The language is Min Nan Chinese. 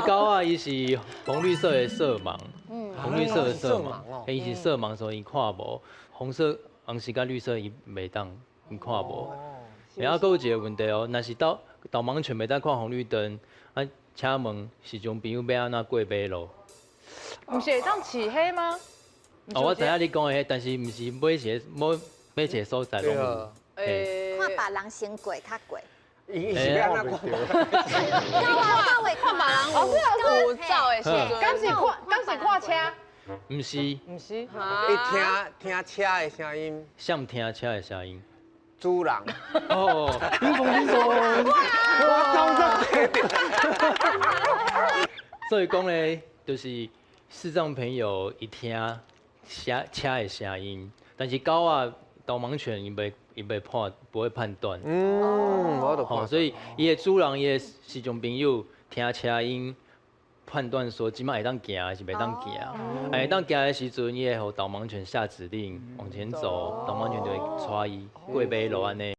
為狗仔伊是紅綠色的色盲，紅綠色的色盲，伊是色盲，所以伊看無紅色、紅色佮綠色，伊袂當，伊看無。然後閣有一個問題哦，若是導盲犬袂當看紅綠燈，啊，請問視障朋友欲按怎過馬路？毋是會當飼彼嗎？哦，我知影你講的彼，但是毋是每一個所在攏有。看別人先過較過。伊是欲按怎看？狗會看別人有走的時陣，敢是看車？毋是。毋是。伊聽聽車的聲音。啥聽車的聲音？主人。哦，冰峰冰峰。我講這。所以講咧，就是視障朋友伊聽車的聲音，但是狗仔導盲犬伊袂不會判斷。我都所以伊的主人伊的視障朋友聽車音判斷說這擺會當行還是袂當行。會當行的時陣，伊會予導盲犬下指令往前走，導盲犬就會帶伊過馬路按呢。